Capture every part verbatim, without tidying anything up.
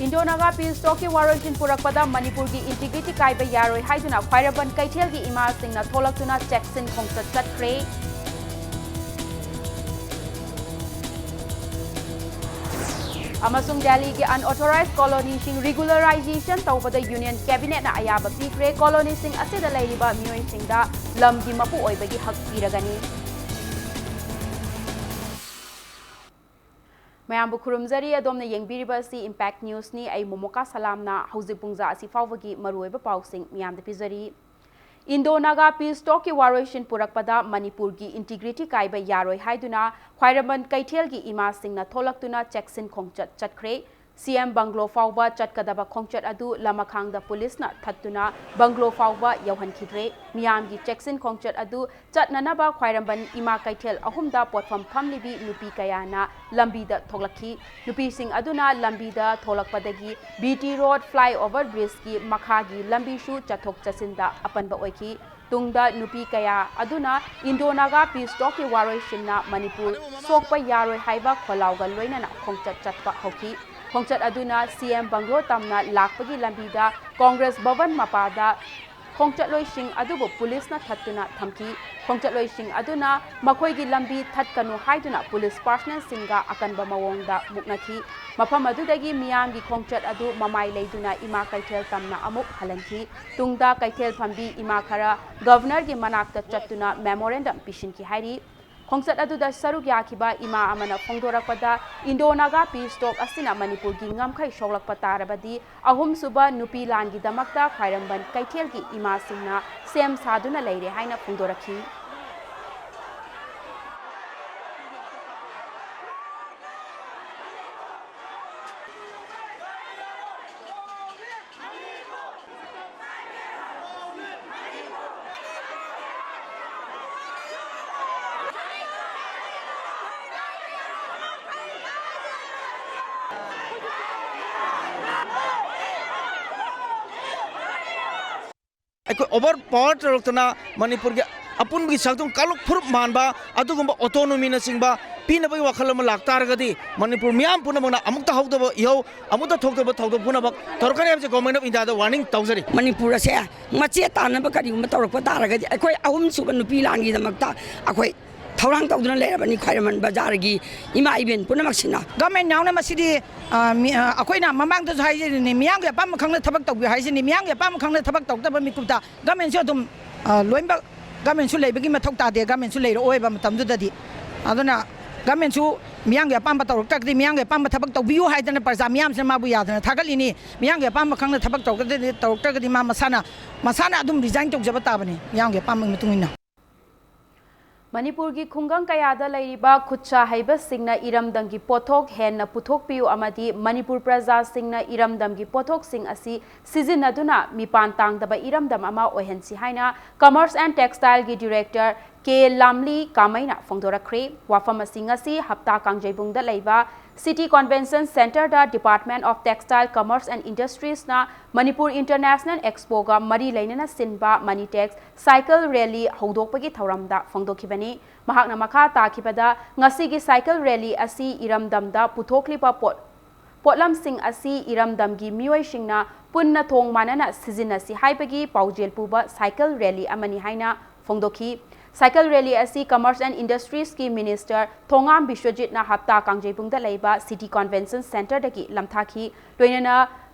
Indo Naga piece ꯇꯣꯛꯀꯤ ꯋꯥꯔꯣꯏꯁꯤꯟ ꯄꯨꯔꯛꯄꯗ ꯃꯅꯤꯄꯨꯔꯒꯤ integrity ꯀꯥꯏꯕ ꯌꯥꯔꯣꯏ ꯍꯥꯏꯗꯨꯅ ꯈ꯭ꯋꯥꯏꯔꯝꯕꯟ ꯀꯩꯊꯦꯜꯒꯤ ꯏꯃꯥꯁꯤꯡꯅ ꯊꯣꯛꯂꯛꯇꯨꯅ ꯆꯦꯛꯁꯤꯟ ꯈꯣꯡꯆꯠ ꯆꯠꯈ꯭ꯔꯦ꯫ ꯑꯃꯁꯨꯡ ꯗꯦꯜꯂꯤꯒꯤ unauthorized colonyꯁꯤꯡ regularization ꯇꯧꯕꯗ ꯌꯨꯅꯤꯌꯟ ꯀꯦꯕꯤꯅꯦꯠꯅ ꯑꯌꯥꯕ ꯄꯤꯈ꯭ꯔꯦ꯫ ꯀꯣꯂꯣꯅꯤꯁꯤꯡ ꯑꯁꯤꯗ ꯂꯩꯔꯤꯕ ꯃꯤꯑꯣꯏꯁꯤꯡꯗ ꯂꯝꯒꯤ ꯃꯄꯨ ꯑꯣꯏꯕꯒꯤ ꯍꯛ ꯄꯤꯔꯒꯅꯤ꯫ ꯃꯌꯥꯝꯕꯨ ꯈꯨꯔꯨꯝꯖꯔꯤ꯫ ꯑꯗꯣꯝꯅ ꯌꯦꯡꯕꯤꯔꯤꯕ ꯑꯁꯤ Impact Newsꯅꯤ꯫ ꯑꯩ ꯃꯣꯃꯣꯀꯥ ꯁꯂꯥꯝꯅ ꯍꯧꯖꯤꯛ ꯄꯨꯡꯖꯥ ꯑꯁꯤ ꯐꯥꯎꯕꯒꯤ ꯃꯔꯨꯑꯣꯏꯕ ꯄꯥꯎꯁꯤꯡ ꯃꯤꯌꯥꯝꯗ ꯄꯤꯖꯔꯤ꯫ ꯏꯟꯗꯣ ꯅꯥꯒꯥ ꯄꯤꯁ ꯇꯣꯛꯀꯤ ꯋꯥꯔꯣꯏꯁꯤꯟ ꯄꯨꯔꯛꯄꯗ ꯃꯅꯤꯄꯨꯔꯒꯤ ꯏꯟꯇꯤꯒ꯭ꯔꯤꯇꯤ ꯀꯥꯏꯕ ꯌꯥꯔꯣꯏ ꯍꯥꯏꯗꯨꯅ ꯈ꯭ꯋꯥꯏꯔꯝꯕꯟ ꯀꯩꯊꯦꯜꯒꯤ ꯏꯃꯥꯁꯤꯡꯅ ꯊꯣꯛꯂꯛꯇꯨꯅ ꯆꯦꯛꯁꯤꯟ ꯈꯣꯡꯆꯠ ꯆꯠꯈ꯭ꯔꯦ꯫ ꯁꯤ ꯑꯦꯝ ꯕꯪꯒ꯭ꯂꯣ ꯐꯥꯎꯕ ꯆꯠꯀꯗꯕ ꯈꯣꯡꯆꯠ ꯑꯗꯨ ꯂꯃꯈꯥꯡꯗ ꯄꯨꯂꯤꯁꯅ ꯊꯠꯇꯨꯅ ꯕꯪꯒ꯭ꯂꯣ ꯐꯥꯎꯕ ꯌꯧꯍꯟꯈꯤꯗ꯭ꯔꯦ꯫ ꯃꯤꯌꯥꯝꯒꯤ ꯆꯦꯛꯁꯤꯟ ꯈꯣꯡꯆꯠ ꯑꯗꯨ ꯆꯠꯅꯅꯕ ꯈ꯭ꯋꯥꯏꯔꯝꯕꯟ ꯏꯃꯥ ꯀꯩꯊꯦꯜ ꯑꯍꯨꯝꯗ ꯄꯣꯠꯐꯝ ꯐꯝꯂꯤꯕꯤ ꯅꯨꯄꯤ ꯀꯌꯥꯅ ꯂꯝꯕꯤꯗ ꯊꯣꯛꯂꯛꯈꯤ꯫ ꯅꯨꯄꯤꯁꯤꯡ ꯑꯗꯨꯅ ꯂꯝꯕꯤꯗ ꯊꯣꯛꯂꯛꯄꯗꯒꯤ ꯕꯤ ꯇꯤ ꯔꯣꯗ flyover bridgeꯀꯤ ꯃꯈꯥꯒꯤ ꯂꯝꯕꯤꯁꯨ ꯆꯠꯊꯣꯛ ꯆꯠꯁꯤꯟꯗ ꯑꯄꯟꯕ ꯑꯣꯏꯈꯤ꯫ ꯇꯨꯡꯗ ꯅꯨꯄꯤ ꯀꯌꯥ ꯑꯗꯨꯅ ꯏꯟꯗꯣ ꯅꯥꯒꯥ ꯄꯤꯁ ꯇꯣꯛꯀꯤ ꯋꯥꯔꯣꯏꯁꯤꯟꯅ ꯃꯅꯤꯄꯨꯔ ꯁꯣꯛꯄ ꯌꯥꯔꯣꯏ ꯍꯥꯏꯕ ꯈꯣꯜꯂꯥꯎꯒ ꯂꯣꯏꯅꯅ ꯈꯣꯡꯆꯠ ꯆꯠꯄ ꯍꯧꯈꯤ꯫ ꯈꯣꯡꯆꯠ ꯑꯗꯨꯅ ꯁꯤ ꯑꯦꯝ ꯕꯪꯒ꯭ꯂꯣ ꯇꯝꯅ ꯂꯥꯛꯄꯒꯤ ꯂꯝꯕꯤꯗ ꯀꯣꯡꯒ꯭ꯔꯦꯁ ꯚꯕꯟ ꯃꯄꯥꯗ ꯈꯣꯡꯆꯠꯂꯣꯏꯁꯤꯡ ꯑꯗꯨꯕꯨ ꯄꯨꯂꯤꯁꯅ ꯊꯠꯇꯨꯅ ꯊꯝꯈꯤ꯫ ꯈꯣꯡꯆꯠꯂꯣꯏꯁꯤꯡ ꯑꯗꯨꯅ ꯃꯈꯣꯏꯒꯤ ꯂꯝꯕꯤ ꯊꯠꯀꯅꯨ ꯍꯥꯏꯗꯨꯅ ꯄꯨꯂꯤꯁ personnelꯁꯤꯡꯒ ꯑꯀꯟꯕ ꯃꯑꯣꯡꯗ ꯃꯨꯛꯅꯈꯤ꯫ ꯃꯐꯝ ꯑꯗꯨꯗꯒꯤ ꯃꯤꯌꯥꯝꯒꯤ ꯈꯣꯡꯆꯠ ꯑꯗꯨ ꯃꯃꯥꯏ ꯂꯩꯗꯨꯅ ꯏꯃꯥ ꯀꯩꯊꯦꯜ ꯇꯝꯅ ꯑꯃꯨꯛ ꯍꯜꯍꯟꯈꯤ꯫ ꯇꯨꯡꯗ ꯀꯩꯊꯦꯜ ꯐꯝꯕꯤ ꯏꯃꯥ ꯈꯔ ꯒꯚꯔꯅꯔꯒꯤ ꯃꯅꯥꯛꯇ ꯆꯠꯇꯨꯅ memorandum ꯄꯤꯁꯤꯟꯈꯤ ꯍꯥꯏꯔꯤ꯫ ꯈꯣꯡꯆꯠ ꯑꯗꯨꯗ ꯁꯔꯨꯛ ꯌꯥꯈꯤꯕ ꯏꯃꯥ ꯑꯃꯅ ꯐꯣꯡꯗꯣꯔꯛꯄꯗ, ꯏꯟꯗꯣ ꯅꯥꯒꯥ ꯄꯤꯁ ꯇꯣꯛ ꯑꯁꯤꯅ ꯃꯅꯤꯄꯨꯔꯒꯤ ꯉꯝꯈꯩ ꯁꯣꯛꯂꯛꯄ ꯇꯥꯔꯕꯗꯤ, ꯑꯍꯨꯝꯁꯨꯕ ꯅꯨꯄꯤ ꯂꯥꯟꯒꯤꯗꯃꯛꯇ ꯈ꯭ꯋꯥꯏꯔꯝꯕꯟ ꯀꯩꯊꯦꯜꯒꯤ ꯏꯃꯥꯁꯤꯡꯅ ꯁꯦꯝ ꯁꯥꯗꯨꯅ ꯂꯩꯔꯦ ꯍꯥꯏꯅ ꯐꯣꯡꯗꯣꯔꯛꯈꯤ꯫ ꯑꯩꯈꯣꯏ ꯑꯣꯚꯔ ꯄꯥꯋꯔ ꯇꯧꯔꯛꯇꯅ ꯃꯅꯤꯄꯨꯔꯒꯤ ꯑꯄꯨꯟꯕꯒꯤ ꯁꯛꯇꯝ ꯀꯥꯡꯂꯨꯞ ꯐꯨꯔꯨꯞ ꯃꯥꯟꯕ ꯑꯗꯨꯒꯨꯝꯕ autonomyꯅꯆꯤꯡꯕ ꯄꯤꯅꯕꯒꯤ ꯋꯥꯈꯜ ꯑꯃ ꯂꯥꯛꯇꯥꯔꯒꯗꯤ ꯃꯅꯤꯄꯨꯔ ꯃꯤꯌꯥꯝ ꯄꯨꯝꯅꯃꯛꯅ ꯑꯃꯨꯛꯇ ꯍꯧꯗꯕ ꯏꯍꯧ, ꯑꯃꯨꯛꯇ ꯊꯣꯛꯇꯕ ꯊꯧꯗꯣꯛ ꯄꯨꯝꯅꯃꯛ ꯇꯧꯔꯛꯀꯅꯤ ꯍꯥꯏꯕꯁꯦ Government of Indiaꯗ warning ꯇꯧꯖꯔꯤ꯫ ꯃꯅꯤꯄꯨꯔ ꯑꯁꯦ ꯃꯆꯦꯠ ꯇꯥꯅꯕ ꯀꯔꯤꯒꯨꯝꯕ ꯇꯧꯔꯛꯄ ꯇꯥꯔꯒꯗꯤ ꯑꯩꯈꯣꯏ ꯑꯍꯨꯝꯁꯨꯕ ꯅꯨꯄꯤ ꯂꯥꯟꯒꯤꯗꯃꯛꯇ ꯑꯩꯈꯣꯏ ꯊꯧꯔꯥꯡ ꯇꯧꯗꯨꯅ ꯂꯩꯔꯕꯅꯤ ꯈ꯭ꯋꯥꯏꯔꯝꯕꯟ ꯕꯖꯥꯔꯒꯤ ꯏꯃꯥ ꯏꯕꯦꯟ ꯄꯨꯝꯅꯃꯛꯁꯤꯅ꯫ Government ꯌꯥꯎꯅ ꯃꯁꯤꯗꯤ, ꯑ, ꯃꯤ-, ꯑ, ꯑꯩꯈꯣꯏꯅ ꯃꯃꯥꯡꯗꯁꯨ ꯍꯥꯏꯖꯔꯤꯅꯤ, ꯃꯤꯌꯥꯝꯒꯤ ꯑꯄꯥꯝꯕ ꯈꯪꯅ ꯊꯕꯛ ꯇꯧꯕꯤꯌꯨ ꯍꯥꯏꯁꯤꯅꯤ꯫ ꯃꯤꯌꯥꯝꯒꯤ ꯑꯄꯥꯝꯕ ꯈꯪꯅ ꯊꯕꯛ ꯇꯧꯗꯕ ꯃꯤꯀꯨꯞꯇ Governmentꯁꯨ ꯑꯗꯨꯝ, ꯑ, ꯂꯣꯏꯅꯃꯛ Governmentꯁꯨ ꯂꯩꯕꯒꯤ ꯃꯊꯧ ꯇꯥꯗꯦ, Governmentꯁꯨ ꯂꯩꯔꯛꯑꯣꯏꯕ ꯃꯇꯝꯗꯨꯗꯗꯤ꯫ ꯑꯗꯨꯅ Governmentꯁꯨ ꯃꯤꯌꯥꯝꯒꯤ ꯑꯄꯥꯝꯕ ꯇꯧꯔꯛꯇ꯭ꯔꯒꯗꯤ, ꯃꯤꯌꯥꯝꯒꯤ ꯑꯄꯥꯝꯕ ꯊꯕꯛ ꯇꯧꯕꯤꯌꯨ ꯍꯥꯏꯗꯅ ꯄ꯭ꯔꯖꯥ ꯃꯤꯌꯥꯝꯁꯤꯅ ꯃꯥꯕꯨ ꯌꯥꯗꯅ ꯊꯥꯒꯠꯂꯤꯅꯤ꯫ ꯃꯤꯌꯥꯝꯒꯤ ꯑꯄꯥꯝꯕ ꯈꯪꯅ ꯊꯕꯛ ꯇꯧꯔꯛꯇ꯭ꯔꯒꯗꯤ, ꯇꯧꯔꯛꯇ꯭ꯔꯒꯗꯤ ꯃꯥ ꯃꯁꯥꯅ, ꯃꯁꯥꯅ ꯑꯗꯨꯝ resign ꯇꯧꯖꯕ ꯇꯥꯕꯅꯤ, ꯃꯤꯌꯥꯝꯒꯤ ꯑꯄꯥꯝꯕꯒꯤ ꯃꯇꯨꯡ ꯏꯟꯅ꯫ ꯃꯅꯤꯄꯨꯔꯒꯤ ꯈꯨꯡꯒꯪ ꯀꯌꯥꯗ ꯂꯩꯔꯤꯕ ꯈꯨꯠꯁꯥ ꯍꯩꯕꯁꯤꯡꯅ ꯏꯔꯝꯗꯝꯒꯤ ꯄꯣꯠꯊꯣꯛ ꯍꯦꯟꯅ ꯄꯨꯊꯣꯛꯄꯤꯌꯨ ꯑꯃꯗꯤ ꯃꯅꯤꯄꯨꯔ ꯄ꯭ꯔꯖꯥꯁꯤꯡꯅ ꯏꯔꯝꯗꯝꯒꯤ ꯄꯣꯠꯊꯣꯛꯁꯤꯡ ꯑꯁꯤ ꯁꯤꯖꯤꯟꯅꯗꯨꯅ ꯃꯤꯄꯥꯟ ꯇꯥꯡꯗꯕ ꯏꯔꯝꯗꯝ ꯑꯃ ꯑꯣꯏꯍꯟꯁꯤ ꯍꯥꯏꯅ Commerce and Textileꯒꯤ Director ꯀꯦ ꯂꯥꯝꯂꯤ ꯀꯥꯃꯩꯅ ꯐꯣꯡꯗꯣꯔꯛꯈ꯭ꯔꯦ꯫ ꯋꯥꯐꯝ ꯑꯁꯤ ꯉꯁꯤ ꯍꯞꯇꯥ ꯀꯥꯡꯖꯩꯕꯨꯡꯗ ꯂꯩꯕ City Convention Centreꯗ Department of Textile, Commerce and Industriesꯅ Manipur International Expoꯒ ꯃꯔꯤ ꯂꯩꯅꯅ ꯁꯤꯟꯕ Manitex Cycle Rally ꯍꯧꯗꯣꯛꯄꯒꯤ ꯊꯧꯔꯝꯗ ꯐꯣꯡꯗꯣꯛꯈꯤꯕꯅꯤ꯫ ꯃꯍꯥꯛꯅ ꯃꯈꯥ ꯇꯥꯈꯤꯕꯗ, ꯉꯁꯤꯒꯤ cycle rally ꯑꯁꯤ ꯏꯔꯝꯗꯝꯗ ꯄꯨꯊꯣꯛꯂꯤꯕ ꯄꯣꯠ, ꯄꯣꯠꯂꯝꯁꯤꯡ ꯑꯁꯤ ꯏꯔꯝꯗꯝꯒꯤ ꯃꯤꯑꯣꯏꯁꯤꯡꯅ ꯄꯨꯟꯅ ꯊꯣꯡ ꯃꯥꯟꯅꯅ ꯁꯤꯖꯤꯟꯅꯁꯤ ꯍꯥꯏꯕꯒꯤ ꯄꯥꯎꯖꯦꯜ ꯄꯨꯕ cycle rally ꯑꯃꯅꯤ ꯍꯥꯏꯅ ꯐꯣꯡꯗꯣꯛꯈꯤ꯫ Cycle rally ꯑꯁꯤ Commerce and Industriesꯀꯤ Minister ꯊꯣꯉꯥꯝ ꯕꯤꯁ꯭ꯋꯖꯤꯠꯅ ꯍꯞꯇꯥ ꯀꯥꯡꯖꯩꯕꯨꯡꯗ ꯂꯩꯕ City Convention Centreꯗꯒꯤ ꯂꯝꯊꯥꯈꯤ꯫ ꯂꯣꯏꯅꯅ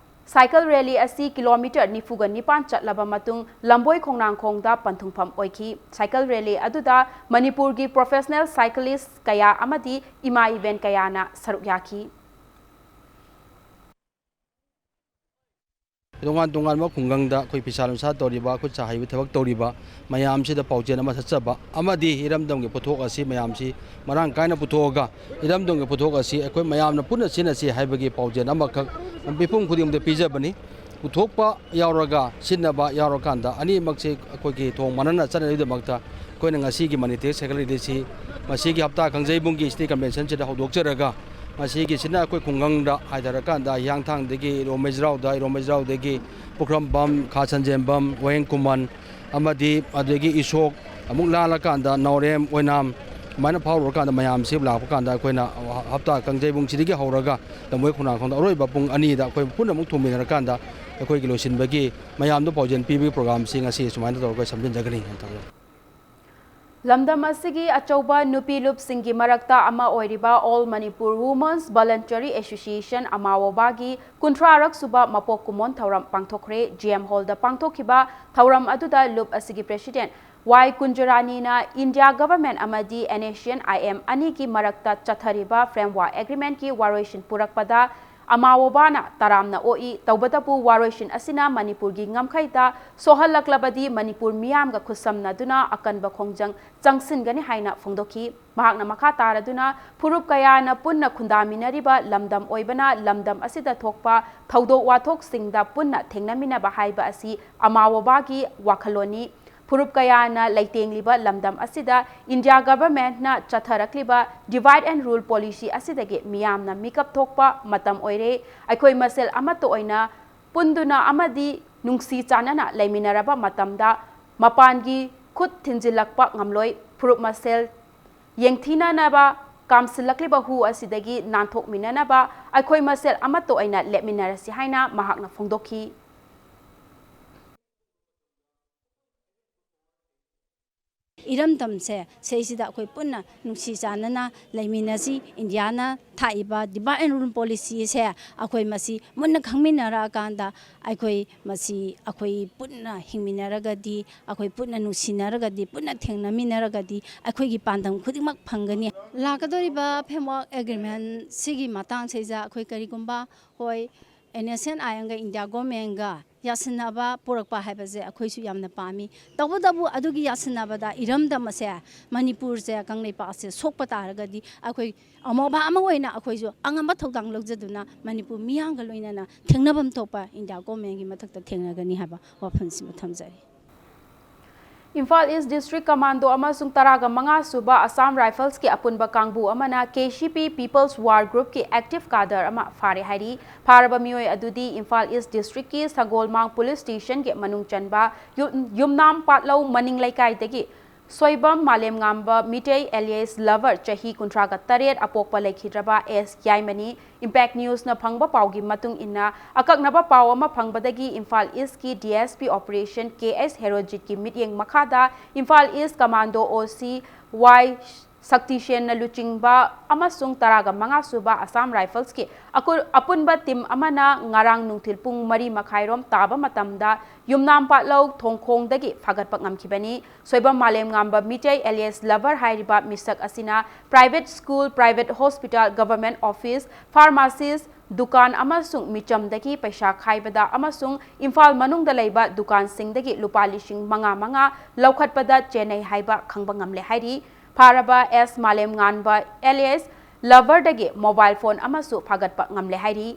cycle rally ꯑꯁꯤ kilometre ꯅꯤꯐꯨꯒ ꯅꯤꯄꯥꯟ ꯆꯠꯂꯕ ꯃꯇꯨꯡ ꯂꯝꯕꯣꯏ ꯈꯣꯡꯅꯥꯡꯈꯣꯡꯗ ꯄꯟꯊꯨꯡꯐꯝ ꯑꯣꯏꯈꯤ꯫ Cycle rally ꯑꯗꯨꯗ ꯃꯅꯤꯄꯨꯔꯒꯤ professional cyclist ꯀꯌꯥ ꯑꯃꯗꯤ ꯏꯃꯥ ꯏꯕꯦꯟ ꯀꯌꯥꯅ ꯁꯔꯨꯛ ꯌꯥꯈꯤ꯫ ꯇꯣꯉꯥꯟ ꯇꯣꯉꯥꯟꯕ ꯈꯨꯡꯒꯪꯗ ꯑꯩꯈꯣꯏ ꯐꯤꯁꯥ ꯂꯣꯟꯁꯥ ꯇꯧꯔꯤꯕ, ꯈꯨꯠ ꯁꯥ ꯍꯩꯕ ꯊꯕꯛ ꯇꯧꯔꯤꯕ ꯃꯌꯥꯝꯁꯤꯗ ꯄꯥꯎꯖꯦꯜ ꯑꯃ ꯆꯠꯆꯕ ꯑꯃꯗꯤ ꯏꯔꯝꯗꯝꯒꯤ ꯄꯣꯠꯊꯣꯛ ꯑꯁꯤ ꯃꯌꯥꯝꯁꯤ ꯃꯔꯥꯡ ꯀꯥꯏꯅ ꯄꯨꯊꯣꯛꯑꯒ ꯏꯔꯝꯗꯝꯒꯤ ꯄꯣꯠꯊꯣꯛ ꯑꯁꯤ ꯑꯩꯈꯣꯏ ꯃꯌꯥꯝꯅ ꯄꯨꯟꯅ ꯁꯤꯖꯤꯟꯅꯁꯤ ꯍꯥꯏꯕꯒꯤ ꯄꯥꯎꯖꯦꯜ ꯑꯃꯈꯛ ꯃꯤꯄꯨꯝ ꯈꯨꯗꯤꯡꯃꯛꯇ ꯄꯤꯖꯕꯅꯤ꯫ ꯄꯨꯊꯣꯛꯄ ꯌꯥꯎꯔꯒ ꯁꯤꯖꯤꯟꯅꯕ ꯌꯥꯎꯔꯀꯥꯟꯗ ꯑꯅꯤꯃꯛꯁꯤ ꯑꯩꯈꯣꯏꯒꯤ ꯊꯣꯡ ꯃꯥꯟꯅꯅ ꯆꯠꯅꯅꯕꯒꯤꯗꯃꯛꯇ ꯑꯩꯈꯣꯏꯅ ꯉꯁꯤꯒꯤ Manitex cycle rally ꯑꯁꯤ ꯃꯁꯤꯒꯤ ꯍꯞꯇꯥ ꯀꯥꯡꯖꯩꯕꯨꯡꯒꯤ City Conventionꯁꯤꯗ ꯍꯧꯗꯣꯛꯆꯔꯒ, ꯃꯁꯤꯒꯤꯁꯤꯅ ꯑꯩꯈꯣꯏ ꯈꯨꯡꯒꯪꯗ ꯍꯥꯏꯊꯔꯀꯥꯟꯗ ꯍꯤꯌꯥꯡꯊꯥꯡꯗꯒꯤ ꯏꯔꯣꯝ ꯃꯩꯖ꯭ꯔꯥꯎꯗ, ꯏꯔꯣꯝ ꯃꯩꯖ꯭ꯔꯥꯎꯗꯒꯤ ꯄꯨꯈ꯭ꯔꯝꯕꯝ, ꯈꯥ ꯁꯟꯖꯦꯝꯕꯝ, ꯋꯥꯍꯦꯡ ꯈꯨꯃꯟ ꯑꯃꯗꯤ ꯑꯗꯒꯤ ꯏꯁꯣꯛ, ꯑꯃꯨꯛ ꯂꯥꯜꯂꯀꯥꯟꯗ ꯅꯥꯎꯔꯦꯝ, ꯑꯣꯏꯅꯥꯝ, ꯁꯨꯃꯥꯏꯅ ꯐꯥꯎꯔꯨꯔꯀꯥꯟꯗ ꯃꯌꯥꯝꯁꯤ ꯂꯥꯛꯄ ꯀꯥꯟꯗ ꯑꯩꯈꯣꯏꯅ ꯍꯞꯇꯥ ꯀꯥꯡꯖꯩꯕꯨꯡꯁꯤꯗꯒꯤ ꯍꯧꯔꯒ ꯂꯝꯕꯣꯏ ꯈꯣꯡꯅꯥꯡꯈꯣꯡꯗ ꯑꯔꯣꯏꯕ ꯄꯨꯡ ꯑꯅꯤꯗ ꯑꯩꯈꯣꯏ ꯄꯨꯟꯅ ꯑꯃꯨꯛ ꯊꯨꯡꯃꯤꯟꯅꯔꯀꯥꯟꯗ ꯑꯩꯈꯣꯏꯒꯤ ꯂꯣꯏꯁꯤꯟꯕꯒꯤ ꯃꯌꯥꯝꯗ ꯄꯥꯎꯖꯦꯜ ꯄꯤꯕꯒꯤ ꯄ꯭ꯔꯣꯒ꯭ꯔꯥꯝꯁꯤ ꯉꯁꯤ ꯁꯨꯃꯥꯏꯅ ꯇꯧꯔꯒ ꯁꯦꯝꯖꯤꯟꯖꯒꯅꯤ ꯍꯥꯏꯅ ꯊꯝꯖꯒꯦ꯫ ꯂꯝꯗꯝ ꯑꯁꯤꯒꯤ ꯑꯆꯧꯕ ꯅꯨꯄꯤ ꯂꯨꯞꯁꯤꯡꯒꯤ ꯃꯔꯛꯇ ꯑꯃ ꯑꯣꯏꯔꯤꯕ All Manipur Women's Voluntary Association, ꯑꯃꯥꯋꯣꯕꯥꯒꯤ ꯀꯨꯟꯊ꯭ꯔꯥꯔꯛ ꯁꯨꯕ ꯃꯄꯣꯛ ꯀꯨꯝꯑꯣꯟ ꯊꯧꯔꯝ ꯄꯥꯡꯊꯣꯛꯈ꯭ꯔꯦ꯫ ꯖꯤ ꯑꯦꯝ ꯍꯣꯜꯗ ꯄꯥꯡꯊꯣꯛꯈꯤꯕ ꯊꯧꯔꯝ ꯑꯗꯨꯗ ꯂꯨꯞ ꯑꯁꯤꯒꯤ ꯄ꯭ꯔꯦꯁꯤꯗꯦꯟꯠ ꯋꯥꯏ ꯀꯨꯟꯖꯔꯥꯅꯤꯅ ꯏꯟꯗꯤꯌꯥ ꯒꯚꯔꯟꯃꯦꯟꯠ ꯑꯃꯗꯤ ꯑꯦꯟ ꯑꯦꯁ ꯁꯤ ꯑꯦꯟ ꯑꯥꯏ ꯑꯦꯝ ꯑꯅꯤꯒꯤ ꯃꯔꯛꯇ ꯆꯠꯊꯔꯤꯕ ꯐ꯭ꯔꯦꯝꯋꯥꯔꯛ ꯑꯦꯒ꯭ꯔꯤꯃꯦꯟꯠꯀꯤ ꯋꯥꯔꯣꯏꯁꯤꯟ ꯄꯨꯔꯛꯄꯗ ꯑꯃꯥꯋꯣꯕꯥꯅ ꯇꯔꯥꯝꯅ ꯑꯣꯛꯏ꯫ ꯇꯧꯕꯇꯕꯨ ꯋꯥꯔꯣꯏꯁꯤꯟ ꯑꯁꯤꯅ ꯃꯅꯤꯄꯨꯔꯒꯤ ꯉꯝꯈꯩꯗ ꯁꯣꯛꯍꯜꯂꯛꯂꯕꯗꯤ ꯃꯅꯤꯄꯨꯔ ꯃꯤꯌꯥꯝꯒ ꯈꯨꯠꯁꯝꯅꯗꯨꯅ ꯑꯀꯟꯕ ꯈꯣꯡꯖꯪ ꯆꯪꯁꯤꯟꯒꯅꯤ ꯍꯥꯏꯅ ꯐꯣꯡꯗꯣꯛꯈꯤ꯫ ꯃꯍꯥꯛꯅ ꯃꯈꯥ ꯇꯥꯔꯗꯨꯅ ꯐꯨꯔꯨꯞ ꯀꯌꯥꯅ ꯄꯨꯟꯅ ꯈꯨꯟꯗꯥꯃꯤꯟꯅꯔꯤꯕ ꯂꯝꯗꯝ ꯑꯣꯏꯕꯅ ꯂꯝꯗꯝ ꯑꯁꯤꯗ ꯊꯣꯛꯄ ꯊꯧꯗꯣꯛ ꯋꯥꯊꯣꯛꯁꯤꯡꯗ ꯄꯨꯟꯅ ꯊꯦꯡꯅꯃꯤꯟꯅꯕ ꯍꯥꯏꯕ ꯑꯁꯤ ꯑꯃꯥꯋꯣꯕꯥꯒꯤ ꯋꯥꯈꯜꯂꯣꯟꯅꯤ꯫ ꯐꯨꯔꯨꯞ ꯀꯌꯥꯅ ꯂꯩꯇꯦꯡꯂꯤꯕ ꯂꯝꯗꯝ ꯑꯁꯤꯗ India ꯒꯚꯔꯟꯃꯦꯟꯠꯅ ꯆꯠꯊꯔꯛꯂꯤꯕ divide and rule policy ꯑꯁꯤꯗꯒꯤ ꯃꯤꯌꯥꯝꯅ ꯃꯤꯀꯞ ꯊꯣꯛꯄ ꯃꯇꯝ ꯑꯣꯏꯔꯦ꯫ ꯑꯩꯈꯣꯏ ꯃꯁꯦꯜ ꯑꯃꯠꯇ ꯑꯣꯏꯅ ꯄꯨꯟꯗꯨꯅ ꯑꯃꯗꯤ ꯅꯨꯡꯁꯤ ꯆꯥꯟꯅꯅ ꯂꯩꯃꯤꯟꯅꯔꯕ ꯃꯇꯝꯗ ꯃꯄꯥꯟꯒꯤ ꯈꯨꯠ ꯊꯤꯟꯖꯤꯜꯂꯛꯄ ꯉꯝꯂꯣꯏ꯫ ꯐꯨꯔꯨꯞ ꯃꯁꯦꯜ ꯌꯦꯡꯊꯤꯅꯅꯕ ꯀꯥꯝꯁꯤꯜꯂꯛꯂꯤꯕ ꯍꯨ ꯑꯁꯤꯗꯒꯤ ꯅꯥꯟꯊꯣꯛꯃꯤꯟꯅꯅꯕ ꯑꯩꯈꯣꯏ ꯃꯁꯦꯜ ꯑꯃꯠꯇ ꯑꯣꯏꯅ ꯂꯦꯞꯃꯤꯟꯅꯔꯁꯤ ꯍꯥꯏꯅ ꯃꯍꯥꯛꯅ ꯐꯣꯡꯗꯣꯛꯈꯤ꯫ ꯏꯔꯝꯗꯝꯁꯦ ꯁꯤꯁꯤꯗ ꯑꯩꯈꯣꯏ ꯄꯨꯟꯅ ꯅꯨꯡꯁꯤ ꯆꯥꯟꯅꯅ ꯂꯩꯃꯤꯟꯅꯁꯤ꯫ ꯏꯟꯗꯤꯌꯥꯅ ꯊꯥꯛꯏꯕ divide and rule policyꯁꯦ ꯑꯩꯈꯣꯏ ꯃꯁꯤ ꯃꯨꯟꯅ ꯈꯪꯃꯤꯟꯅꯔꯛꯑꯀꯥꯟꯗ ꯑꯩꯈꯣꯏ ꯃꯁꯤ ꯑꯩꯈꯣꯏ ꯄꯨꯟꯅ ꯍꯤꯡꯃꯤꯟꯅꯔꯒꯗꯤ, ꯑꯩꯈꯣꯏ ꯄꯨꯟꯅ ꯅꯨꯡꯁꯤꯅꯔꯒꯗꯤ, ꯄꯨꯟꯅ ꯊꯦꯡꯅꯃꯤꯟꯅꯔꯒꯗꯤ ꯑꯩꯈꯣꯏꯒꯤ ꯄꯥꯟꯗꯝ ꯈꯨꯗꯤꯡꯃꯛ ꯐꯪꯒꯅꯤ꯫ ꯂꯥꯛꯀꯗꯧꯔꯤꯕ framework agreement ꯁꯤꯒꯤ ꯃꯇꯥꯡꯁꯤꯗ ꯑꯩꯈꯣꯏ ꯀꯔꯤꯒꯨꯝꯕ, ꯍꯣꯏ, ꯑꯦꯟ ꯑꯦꯁ ꯑꯦꯟ ꯑꯥꯏ ꯑꯦꯝꯒ ꯏꯟꯗꯤꯌꯥ ꯒꯣꯔꯃꯦꯟꯒ ꯌꯥꯁꯤꯟꯅꯕ ꯄꯨꯔꯛꯄ ꯍꯥꯏꯕꯁꯦ ꯑꯩꯈꯣꯏꯁꯨ ꯌꯥꯝꯅ ꯄꯥꯝꯃꯤ꯫ ꯇꯧꯕꯇꯕꯨ ꯑꯗꯨꯒꯤ ꯌꯥꯁꯤꯟꯅꯕꯗ ꯏꯔꯝꯗꯝ ꯑꯁꯦ, ꯃꯅꯤꯄꯨꯔꯁꯦ, ꯀꯪꯂꯩꯄꯥꯛ ꯑꯁꯦ ꯁꯣꯛꯄ ꯇꯥꯔꯒꯗꯤ ꯑꯩꯈꯣꯏ ꯑꯃꯣꯕꯥ ꯑꯃ ꯑꯣꯏꯅ ꯑꯩꯈꯣꯏꯁꯨ ꯑꯉꯝꯕ ꯊꯧꯗꯥꯡ ꯂꯧꯖꯗꯨꯅ ꯃꯅꯤꯄꯨꯔ ꯃꯤꯌꯥꯝꯒ ꯂꯣꯏꯅꯅ ꯊꯦꯡꯅꯐꯝ ꯊꯣꯛꯄ ꯏꯟꯗꯤꯌꯥ ꯒꯣꯔꯃꯦꯟꯒꯤ ꯃꯊꯛꯇ ꯊꯦꯡꯅꯒꯅꯤ ꯍꯥꯏꯕ ꯋꯥꯐꯝꯁꯤꯃ ꯊꯝꯖꯔꯤ꯫ ꯏꯝꯐꯥꯜ ꯏꯁ ꯗꯤꯁꯇ꯭ꯔꯤꯛ ꯀꯃꯥꯟꯗꯣ ꯑꯃꯁꯨꯡ ꯇꯔꯥꯒ ꯃꯉꯥ ꯁꯨꯕ ꯑꯁꯥꯝ ꯔꯥꯏꯐꯜꯁꯀꯤ ꯑꯄꯨꯟꯕ ꯀꯥꯡꯕꯨ ꯑꯃꯅ ꯀꯦ ꯁꯤ ꯄꯤ People's War Groupꯀꯤ active cadre ꯑꯃ ꯐꯥꯔꯦ ꯍꯥꯏꯔꯤ꯫ ꯐꯥꯔꯕ ꯃꯤꯑꯣꯏ ꯑꯗꯨꯗꯤ ꯏꯝꯐꯥꯜ ꯏꯁ ꯗꯤꯁꯇ꯭ꯔꯤꯛꯀꯤ ꯁꯒꯣꯜꯃꯥꯡ ꯄꯨꯂꯤꯁ ꯁ꯭ꯇꯦꯁꯟꯒꯤ ꯃꯅꯨꯡ ꯆꯟꯕ ꯌꯨꯝ-, ꯌꯨꯝꯅꯥꯝ ꯄꯥꯠꯂꯧ ꯃꯅꯤꯡ ꯂꯩꯀꯥꯏꯗꯒꯤ ꯁꯣꯏꯕꯝ ꯃꯥꯂꯦꯝꯉꯥꯟꯕ ꯃꯤꯇꯩ alias Lover, ꯆꯍꯤ ꯀꯨꯟꯊ꯭ꯔꯥꯒ ꯇꯔꯦꯠ, ꯑꯄꯣꯛꯄ ꯂꯩꯈꯤꯗ꯭ꯔꯕ ꯑꯦꯁ ꯌꯥꯏꯃꯅꯤ꯫ Impact Newsꯅ ꯐꯪꯕ ꯄꯥꯎꯒꯤ ꯃꯇꯨꯡ ꯏꯟꯅ, ꯑꯀꯛꯅꯕ ꯄꯥꯎ ꯑꯃ ꯐꯪꯕꯗꯒꯤ Imphal Eastꯀꯤ DSP Operation K S Herojitꯀꯤ ꯃꯤꯠꯌꯦꯡ ꯃꯈꯥꯗ Imphal East Commando OC Y ꯁꯛꯇꯤꯁꯦꯟꯅ ꯂꯨꯆꯤꯡꯕ ꯑꯃꯁꯨꯡ ꯇꯔꯥꯒ ꯃꯉꯥ ꯁꯨꯕ Assam Riflesꯀꯤ ꯑꯀꯨ-, ꯑꯄꯨꯟꯕ team ꯑꯃꯅ ꯉꯔꯥꯡ ꯅꯨꯡꯊꯤꯜ ꯄꯨꯡ ꯃꯔꯤ ꯃꯈꯥꯏꯔꯣꯝ ꯇꯥꯕ ꯃꯇꯝꯗ ꯌꯨꯝꯅꯥꯝ ꯄꯥꯠꯂꯧ ꯊꯣꯡꯈꯣꯡꯗꯒꯤ ꯐꯥꯒꯠꯄ ꯉꯝꯈꯤꯕꯅꯤ꯫ ꯁꯣꯏꯕꯝ ꯃꯥꯂꯦꯝꯉꯥꯟꯕ ꯃꯤꯇꯩ alias Lover ꯍꯥꯏꯔꯤꯕ ꯃꯤꯁꯛ ꯑꯁꯤꯅ private school, private hospital, government office, pharmacies, ꯗꯨꯀꯥꯟ ꯑꯃꯁꯨꯡ ꯃꯤꯆꯝꯗꯒꯤ ꯄꯩꯁꯥ ꯈꯥꯏꯕꯗ ꯑꯃꯁꯨꯡ ꯏꯝꯐꯥꯜ ꯃꯅꯨꯡꯗ ꯂꯩꯕ ꯗꯨꯀꯥꯟꯁꯤꯡꯗꯒꯤ ꯂꯨꯄꯥ ꯂꯤꯁꯤꯡ ꯃꯉꯥ ꯃꯉꯥ ꯂꯧꯈꯠꯄꯗ ꯆꯦꯟꯅꯩ ꯍꯥꯏꯕ ꯈꯪꯕ ꯉꯝꯂꯦ ꯍꯥꯏꯔꯤ꯫ ꯐꯥꯔꯕ ꯑꯦꯁ ꯃꯥꯂꯦꯝꯉꯥꯟꯕ alias Loverꯗꯒꯤ mobile phone ꯑꯃꯁꯨ ꯐꯥꯒꯠꯄ ꯉꯝꯂꯦ ꯍꯥꯏꯔꯤ꯫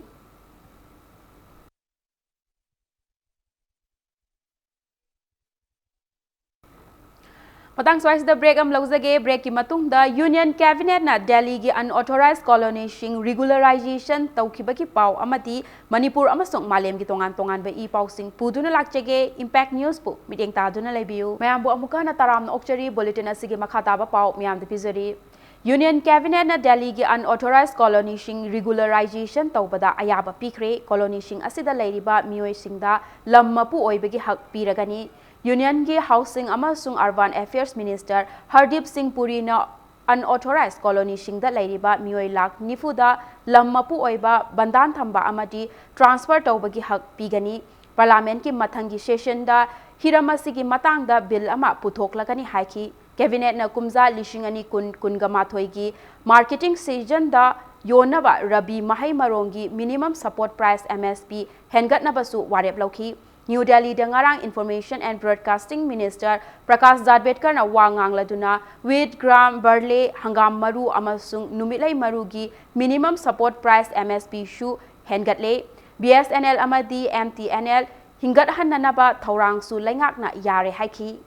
ꯃꯇꯥꯡ ꯁ꯭ꯋꯥꯏꯁꯤꯗ break ꯑꯃ ꯂꯧꯖꯒꯦ꯫ Breakꯀꯤ ꯃꯇꯨꯡꯗ Union Cabinetꯅ ꯗꯦꯜꯂꯤꯒꯤ unauthorized colonyꯁꯤꯡ regularization ꯇꯧꯈꯤꯕꯒꯤ ꯄꯥꯎ ꯑꯃꯗꯤ ꯃꯅꯤꯄꯨꯔ ꯑꯃꯁꯨꯡ ꯃꯥꯂꯦꯝꯒꯤ ꯇꯣꯉꯥꯟ ꯇꯣꯉꯥꯟꯕ ꯏ ꯄꯥꯎꯁꯤꯡ ꯄꯨꯗꯨꯅ ꯂꯥꯛꯆꯒꯦ꯫ Impact Newsꯄꯨ ꯃꯤꯠꯌꯦꯡ ꯇꯥꯗꯨꯅ ꯂꯩꯕꯤꯌꯨ꯫ ꯃꯌꯥꯝꯕꯨ ꯑꯃꯨꯛꯀ ꯍꯟꯅ ꯇꯔꯥꯝꯅ ꯑꯣꯛꯆꯔꯤ꯫ Bulletin ꯑꯁꯤꯒꯤ ꯃꯈꯥ ꯇꯥꯕ ꯄꯥꯎ ꯃꯌꯥꯝꯗ ꯄꯤꯖꯔꯤ꯫ Union Cabinetꯅ ꯗꯦꯜꯂꯤꯒꯤ unauthorized colonyꯁꯤꯡ regularization ꯇꯧꯕꯗ ꯑꯌꯥꯕ ꯄꯤꯈ꯭ꯔꯦ꯫ Colonyꯁꯤꯡ ꯑꯁꯤꯗ ꯂꯩꯔꯤꯕ ꯃꯤꯑꯣꯏꯁꯤꯡꯗ ꯂꯝ ꯃꯄꯨ ꯑꯣꯏꯕꯒꯤ ꯍꯛ ꯄꯤꯔꯒꯅꯤ꯫ Unionꯒꯤ Housing ꯑꯃꯁꯨꯡ Urban Affairs Minister ꯍꯔꯗꯤꯞ ꯁꯤꯡ ꯄꯨꯔꯤꯅ unauthorized colonyꯁꯤꯡꯗ ꯂꯩꯔꯤꯕ ꯃꯤꯑꯣꯏ ꯂꯥꯈ ꯅꯤꯐꯨꯗ ꯂꯝ ꯃꯄꯨ ꯑꯣꯏꯕ, ꯕꯟꯗꯥꯟ ꯊꯝꯕ ꯑꯃꯗꯤ transfer ꯇꯧꯕꯒꯤ ꯍꯛ ꯄꯤꯒꯅꯤ꯫ Parliamentꯀꯤ ꯃꯊꯪꯒꯤ sessionꯗ ꯍꯤꯔꯝ ꯑꯁꯤꯒꯤ ꯃꯇꯥꯡꯗ bill ꯑꯃ ꯄꯨꯊꯣꯛꯂꯒꯅꯤ ꯍꯥꯏꯈꯤ꯫ Cabinetꯅ ꯀꯨꯝꯖꯥ ꯂꯤꯁꯤꯡ ꯑꯅꯤ ꯀꯨꯟ, ꯀꯨꯟꯒ ꯃꯥꯊꯣꯏꯒꯤ marketing seasonꯗ ꯌꯣꯟꯅꯕ ꯔꯕꯤ ꯃꯍꯩ ꯃꯔꯣꯡꯒꯤ minimum support price, MSP, ꯍꯦꯟꯒꯠꯅꯕꯁꯨ ꯋꯥꯔꯦꯞ ꯂꯧꯈꯤ꯫ New Delhiꯗ ꯉꯔꯥꯡ Information and Broadcasting Minister Prakash ꯖꯥꯚꯗꯦꯀꯔꯅ ꯋꯥ ꯉꯥꯡꯂꯗꯨꯅ wheat, gram, barley, ꯍꯪꯒꯥꯝ ꯃꯔꯨ ꯑꯃꯁꯨꯡ ꯅꯨꯃꯤꯠꯂꯩ ꯃꯔꯨꯒꯤ minimum support price, MSPꯁꯨ ꯍꯦꯟꯒꯠꯂꯦ꯫ BSNL ꯑꯃꯗꯤ MTNL ꯍꯤꯡꯒꯠꯍꯟꯅꯅꯕ ꯊꯧꯔꯥꯡꯁꯨ ꯂꯩꯉꯥꯛꯅ ꯌꯥꯔꯦ ꯍꯥꯏꯈꯤ꯫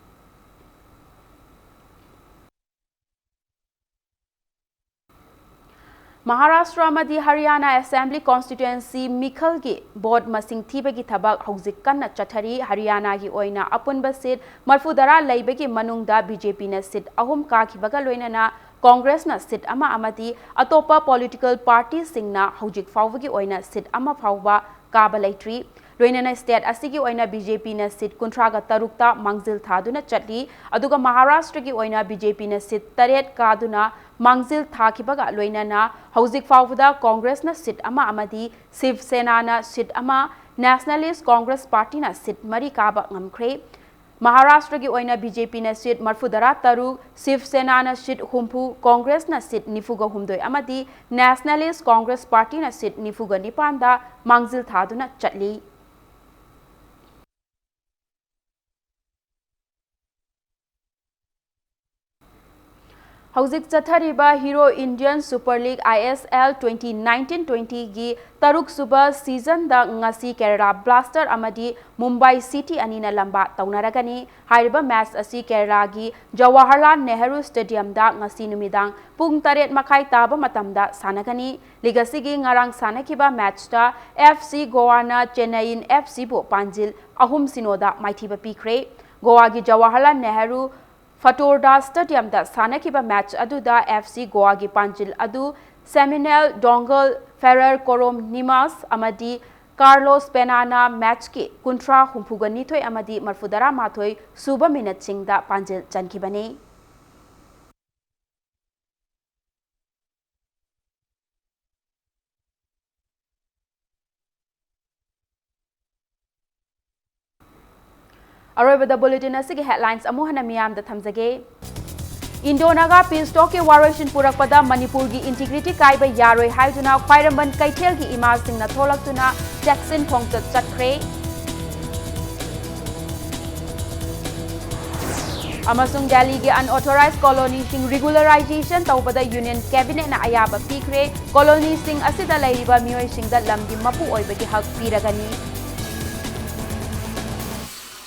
ꯃꯍꯥꯔꯥꯁꯇ꯭ꯔ ꯑꯃꯗꯤ ꯍꯔꯤꯌꯥꯅꯥ ꯑꯦꯁꯦꯝꯕ꯭ꯂꯤ ꯀꯣꯟꯁꯇꯤꯇ꯭ꯋꯦꯟꯁꯤ ꯃꯤꯈꯜꯒꯤ ꯚꯣꯠ ꯃꯁꯤꯡ ꯊꯤꯕꯒꯤ ꯊꯕꯛ ꯍꯧꯖꯤꯛ ꯀꯟꯅ ꯆꯠꯊꯔꯤ꯫ ꯍꯔꯤꯌꯥꯅꯥꯒꯤ ꯑꯣꯏꯅ ꯑꯄꯨꯟꯕ ꯁꯤꯠ ꯃꯔꯐꯨꯇꯔꯥ ꯂꯩꯕꯒꯤ ꯃꯅꯨꯡꯗ ꯕꯤ ꯖꯦ ꯄꯤꯅ ꯁꯤꯠ ꯑꯍꯨꯝ ꯀꯥꯈꯤꯕꯒ ꯂꯣꯏꯅꯅ ꯀꯣꯡꯒ꯭ꯔꯦꯁꯅ ꯁꯤꯠ ꯑꯃ ꯑꯃꯗꯤ ꯑꯇꯣꯞꯄ ꯄꯣꯂꯤꯇꯤꯀꯦꯜ ꯄꯥꯔꯇꯤꯁꯤꯡꯅ ꯍꯧꯖꯤꯛ ꯐꯥꯎꯕꯒꯤ ꯑꯣꯏꯅ ꯁꯤꯠ ꯑꯃ ꯐꯥꯎꯕ ꯀꯥꯕ ꯂꯩꯇ꯭ꯔꯤ꯫ ꯂꯣꯏꯅꯅ ꯁ꯭ꯇꯦꯠ ꯑꯁꯤꯒꯤ ꯑꯣꯏꯅ ꯕꯤ ꯖꯦ ꯄꯤꯅ ꯁꯤꯠ ꯀꯨꯟꯊ꯭ꯔꯥꯒ ꯇꯔꯨꯛꯇ ꯃꯥꯡꯖꯤꯜ ꯊꯥꯗꯨꯅ ꯆꯠꯂꯤ꯫ ꯑꯗꯨꯒ ꯃꯍꯥꯔꯥꯁꯇ꯭ꯔꯒꯤ ꯑꯣꯏꯅ ꯕꯤ ꯖꯦ ꯄꯤꯅ ꯁꯤꯠ ꯇꯔꯦꯠ ꯀꯥꯗꯨꯅ ꯃꯥꯡꯖꯤꯜ ꯊꯥꯈꯤꯕꯒ ꯂꯣꯏꯅꯅ ꯍꯧꯖꯤꯛ ꯐꯥꯎꯕꯗ ꯀꯣꯡꯒ꯭ꯔꯦꯁꯅ ꯁꯤꯠ ꯑꯃ ꯑꯃꯗꯤ ꯁꯤꯕ ꯁꯦꯅꯥꯅ ꯁꯤꯠ ꯑꯃ, ꯅꯦꯁꯅꯦꯂꯤꯁ ꯀꯣꯡꯒ꯭ꯔꯦꯁ ꯄꯥꯔꯇꯤꯅ ꯁꯤꯠ ꯃꯔꯤ ꯀꯥꯕ ꯉꯝꯈ꯭ꯔꯦ꯫ ꯃꯍꯥꯔꯥꯁꯇ꯭ꯔꯒꯤ ꯑꯣꯏꯅ ꯕꯤ ꯖꯦ ꯄꯤꯅ ꯁꯤꯠ ꯃꯔꯐꯨꯇꯔꯥ ꯇꯔꯨꯛ, ꯁꯤꯕ ꯁꯦꯅꯥꯅ ꯁꯤꯠ ꯍꯨꯝꯐꯨ, ꯀꯣꯡꯒ꯭ꯔꯦꯁꯅ ꯁꯤꯠ ꯅꯤꯐꯨꯒ ꯍꯨꯝꯗꯣꯏ ꯑꯃꯗꯤ ꯅꯦꯁꯅꯦꯂꯤꯁ ꯀꯣꯡꯒ꯭ꯔꯦꯁ ꯄꯥꯔꯇꯤꯅ ꯁꯤꯠ ꯅꯤꯐꯨꯒ ꯅꯤꯄꯥꯟꯗ ꯃꯥꯡꯖꯤꯜ ꯊꯥꯗꯨꯅ ꯆꯠꯂꯤ꯫ ꯍꯧꯖꯤꯛ ꯆꯠꯊꯔꯤꯕ ꯍꯤꯔꯣ ꯏꯟꯗꯤꯌꯟ ꯁꯨꯄꯔ ꯂꯤꯒ, ꯑꯥꯏ ꯑꯦꯁ ꯑꯦꯜ, twenty nineteen twenty ꯒꯤ ꯇꯔꯨꯛ ꯁꯨꯕ ꯁꯤꯖꯟꯗ ꯉꯁꯤ ꯀꯦꯔꯂꯥ ꯕ꯭ꯂꯥꯁꯇꯔ ꯑꯃꯗꯤ ꯃꯨꯝꯕꯥꯏ ꯁꯤꯇꯤ ꯑꯅꯤꯅ ꯂꯝꯕꯥ ꯇꯧꯅꯔꯒꯅꯤ꯫ ꯍꯥꯏꯔꯤꯕ ꯃꯦꯆ ꯑꯁꯤ ꯀꯦꯔꯂꯥꯒꯤ ꯖꯋꯥꯍꯔꯂꯥꯜ ꯅꯦꯍꯔꯨ ꯁ꯭ꯇꯦꯗꯤꯌꯝꯗ ꯉꯁꯤ ꯅꯨꯃꯤꯗꯥꯡ ꯄꯨꯡ ꯇꯔꯦꯠ ꯃꯈꯥꯏ ꯇꯥꯕ ꯃꯇꯝꯗ ꯁꯥꯟꯅꯒꯅꯤ꯫ ꯂꯤꯒ ꯑꯁꯤꯒꯤ ꯉꯔꯥꯡ ꯁꯥꯟꯅꯈꯤꯕ ꯃꯦꯆꯇ ꯑꯦꯐ ꯁꯤ ꯒꯣꯋꯥꯅ ꯆꯦꯟꯅꯥꯏꯌꯤꯟ ꯑꯦꯐ ꯁꯤꯕꯨ ꯄꯥꯟꯖꯤꯜ ꯑꯍꯨꯝ ꯁꯤꯅꯣꯗ ꯃꯥꯏꯊꯤꯕ ꯄꯤꯈ꯭ꯔꯦ꯫ ꯒꯣꯋꯥꯒꯤ ꯖꯋꯥꯍꯔꯂꯥꯜ ꯅꯦꯍꯔꯨ ꯐꯇꯣꯔꯗꯥ ꯁ꯭ꯇꯦꯗꯤꯌꯝꯗ ꯁꯥꯟꯅꯈꯤꯕ ꯃꯦꯆ ꯑꯗꯨꯗ ꯑꯦꯐ ꯁꯤ ꯒꯣꯋꯥꯒꯤ ꯄꯥꯟꯖꯤꯜ ꯑꯗꯨ ꯁꯦꯃꯤꯅꯦꯜ ꯗꯣꯡꯒꯜ, ꯐꯦꯔꯔ ꯀꯣꯔꯣꯝ ꯅꯤꯃꯥꯁ ꯑꯃꯗꯤ ꯀꯥꯔꯂꯣꯁ ꯄꯦꯅꯥꯅ ꯃꯦꯆꯀꯤ ꯀꯨꯟꯊ꯭ꯔꯥ, ꯍꯨꯝꯐꯨꯒ ꯅꯤꯊꯣꯏ ꯑꯃꯗꯤ ꯃꯔꯐꯨꯇꯔꯥ ꯃꯥꯊꯣꯏ ꯁꯨꯕ ꯃꯤꯅꯠꯁꯤꯡꯗ ꯄꯥꯟꯖꯤꯜ ꯆꯟꯈꯤꯕꯅꯤ꯫ ꯑꯔꯣꯏꯕꯗ ꯕꯨꯂꯦꯇꯤꯟ ꯑꯁꯤꯒꯤ ꯍꯦꯗꯂꯥꯏꯟꯁ ꯑꯃꯨꯛ ꯍꯟꯅ ꯃꯤꯌꯥꯝꯗ ꯊꯝꯖꯒꯦ꯫ ꯏꯟꯗꯣ ꯅꯥꯒꯥ ꯄꯤꯁ ꯇꯣꯛꯀꯤ ꯋꯥꯔꯣꯏꯁꯤꯟ ꯄꯨꯔꯛꯄꯗ ꯃꯅꯤꯄꯨꯔꯒꯤ ꯏꯟꯇꯤꯒ꯭ꯔꯤꯇꯤ ꯀꯥꯏꯕ ꯌꯥꯔꯣꯏ ꯍꯥꯏꯗꯨꯅ ꯈ꯭ꯋꯥꯏꯔꯝꯕꯟ ꯀꯩꯊꯦꯜꯒꯤ ꯏꯃꯥꯁꯤꯡꯅ ꯊꯣꯛꯂꯛꯇꯨꯅ ꯆꯦꯛꯁꯤꯟ ꯈꯣꯡꯆꯠ ꯆꯠꯈ꯭ꯔꯦ꯫ ꯑꯃꯁꯨꯡ ꯗꯦꯜꯂꯤꯒꯤ unauthorized colonyꯁꯤꯡ regularization ꯇꯧꯕꯗ ꯌꯨꯅꯤꯌꯟ ꯀꯦꯕꯤꯅꯦꯠꯅ ꯑꯌꯥꯕ ꯄꯤꯈ꯭ꯔꯦ꯫ ꯀꯣꯂꯣꯅꯤꯁꯤꯡ ꯑꯁꯤꯗ ꯂꯩꯔꯤꯕ ꯃꯤꯑꯣꯏꯁꯤꯡꯗ ꯂꯝꯒꯤ ꯃꯄꯨ ꯑꯣꯏꯕꯒꯤ ꯍꯛ ꯄꯤꯔꯒꯅꯤ꯫